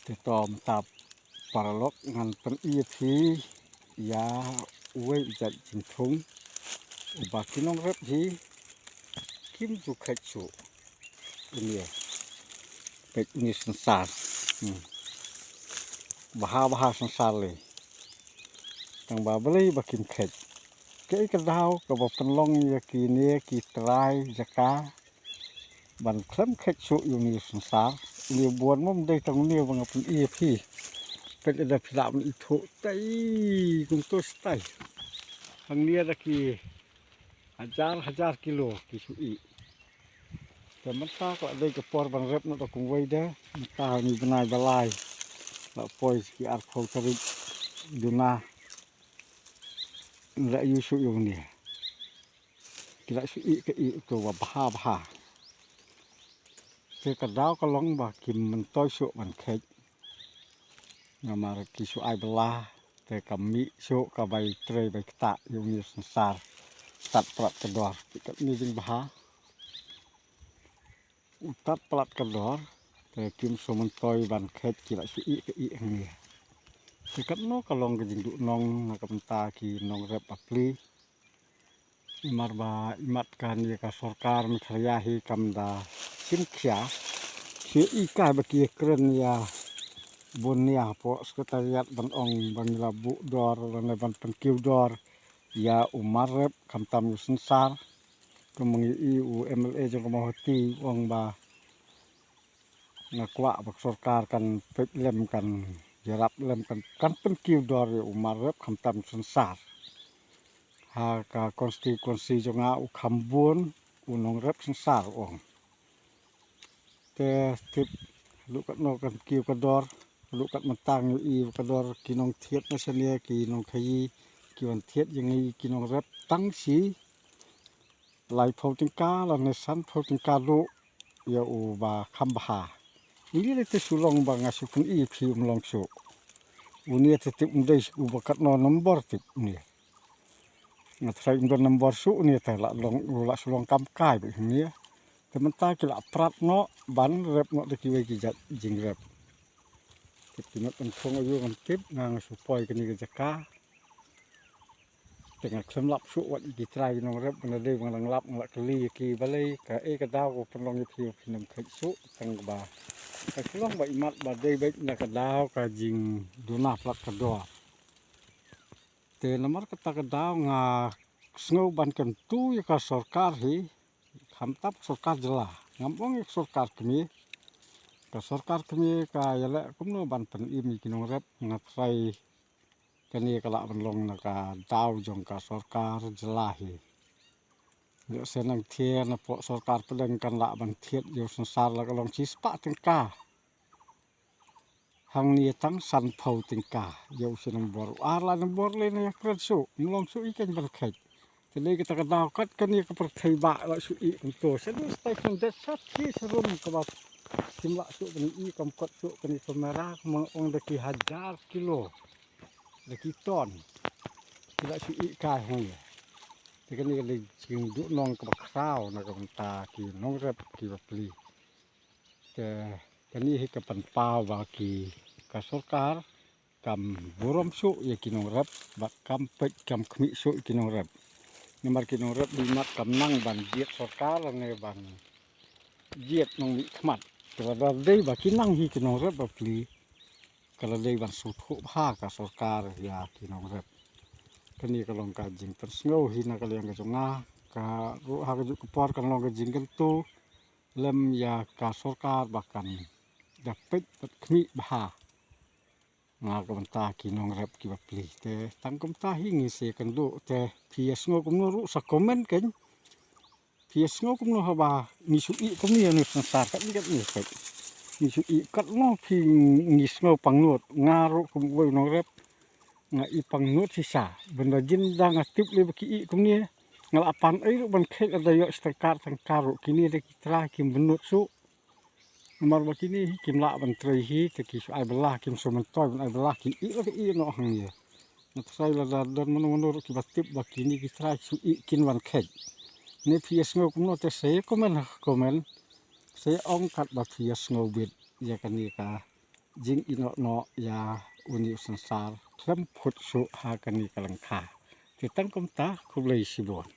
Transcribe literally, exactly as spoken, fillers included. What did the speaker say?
Te to mynta paralok ngan pyni ïa phi ïa uwei u jait jingthung uba ki nongrep hi kim ju kheit shuh. Une, peit une synsar. Hmm. Bha bha synsar lei. Tang ba balei ba kim kheit? Kaei ka daw kaba pynlong ïa kine ki trai jaka ban khlem kheit shuh ïa une u synsar? Une u bun mom dei tang une ba nga pyni ïa phi. Peit lada phi lah ban ithuh tai kumto stai. Hangne da ki hajar hajar kilo ki shu ih. Te mynta ka la dei ka por ban rep noh da kumwei de, mynta ha une u bnai ba lai. La poi ki arphew tarik duna. La ïoh shu ïoh ne. Ki la shu ih ka ih to ba bha bha. Te ka daw ka long ba kim myntoi shuh ban kheit. Namar ki shu ai bylla te ka mih shuh ka bai trei bai ktah ïa une u synsar. Tad prap ka dor. Te katne jingbha. U tad prap ka dor. Te kim shu myntoi ban kheit, ki la shu ih ka ih hangne. Te katno ka long ka jingduhnong na ka bynta ki nongrep bapli. Namar ba imat kane ka sorkar Meghalaya hi kam da shim khia. Shu ih kai ba ki kren ïa bun nia hapoh Secretariat ban ong ba ngi la buh dor lane ban pynkiew dor ïa u mar rep khamtam u synsar. Kumba ngi ïohi u MLA jong ka Mawhati u ong ba nga kwah ba ka sorkar kan peit lem, kan ïarap lem, kan, kan pynkiew dor ïa u mar rep khamtam u synsar. Ha ka constituency jong nga u kham bun u nongrep synsar u ong. Te tip ruh katno kan kiew ka dor, ruh kat mynta ngi ïohi ka dor ki nongthied na shane, ki nongkhaïi ki wan thied ïa ngi ki nongrep tang shi laiphew tyngka lane sanphew tyngka ruh ïa uba kham bha. Une te shu long ba nga shu pyni ïa phi, um long shuh. Une te tip um dei uba katno nombor tip une. Nga tharai um don nombor shuh une te la long, la shu long kam kai beit une. Te mynta ki la prat noh ban rep noh da kiwei ki jait jingrep. Tip ki met ban thung aïu ngam tip, nga nga shu poi kane ka jaka. Te nga khlem lap shuh wat ïa ki trai ki nongrep, nga dei ba nga dang lap nga la kylli ïa ki balei, kaei ka daw ka pynlong ïa phi ba phin ym kheit shuh, tang ba ka shu long ba imat ba dei beit na ka daw ka jingduna palat ka dor. Te namar kata ka daw nga sngew ban kyntu ïa ka sorkar hi, khamtam ka sorkar jylla. Ngam ong ïa ka sorkar kmie. Ka sorkar kmie ka ïaleh kumno ban pynim ïa ki nongrep, nga tharai kane ka lah ban long na ka daw jong ka sorkar jylla hi. Ïoh shen nangthie na pok sorkar pdeng kan lah ban thied ïa u synsar la ka long shispah tyngka. Hangne tang sanphew tyngka ïa u shi nombor, u ar lai nombor lei na ïa kren shuh, ym long shuh ïa kein ban kheit. Te lei kata ka daw kat kane ka pyrthei ba la shu ih kumto. Sha dei stai kum det sha thi sharum kaba kim lah shuh kane ih, kam kot shuh kane kamera, kama ong da ki hajar kilo, da ki ton ki la shu ih kai hangne. Te kane ka dei jingduhnong kaba khraw na ka bynta ki nongrep ki bapli. Te kane hi ka pynpaw ba ki, ka sorkar kam burom shuh ïa ki nongrep bad kam peit kam khmih shuh ïa ki nongrep. Namar ki nongrep imat kam nang ban jied sorkar ne ban jied nongmihkhmat. Te lada dei ba ki nang hi ki nongrep bapli, ka la dei ban sngewthuh bha ka sorkar ïa ki nongrep. Kane ka long ka jingpynsngew hi na ka liang ka jong nga, ka ruh ha kajuh ka por kan long ka jingkyntu lem ïa ka sorkar ba kan da peit bad khmih bha na ka bynta ki nongrep ki bapli. Te tang kumta hi ngin sa ïakynduh, te phi ïa sngew kumno ruh sa comment kein. Phi ïa sngew kumno haba ngi shu ih kumne ïa une u synsar katne katne peit. Ngi shu ih katno phi, ngi sngew pangnud, nga ruh kum uwei u nongrep nga ih pangnud shisha. Ban da jin da nga tip lei ba ki ih kumne, nga la pan ei ruh ban kheit lada ïoh shi tyngka ar tyngka ruh, kine da ki trai kim bynnud shuh. Namar ba kine hi kim lah ban trei hi, te ki shu ai bylla, kim shu myntoi ban ai bylla, ki ih la ki ih noh hangne. Nga tharai lada don mano mano ruh kiba tip ba kine ki trai shu ih kin wan kheit. Ne phi ïa sngew kumno te sa ïa comment ha comment. Sa ïa ong katba phi ïa sngew bit ïa kane ka jingïehnoh noh ïa une u synsar khlem phut shuh ha kane ka lyngkha. Te tang kumta, khublei shibun.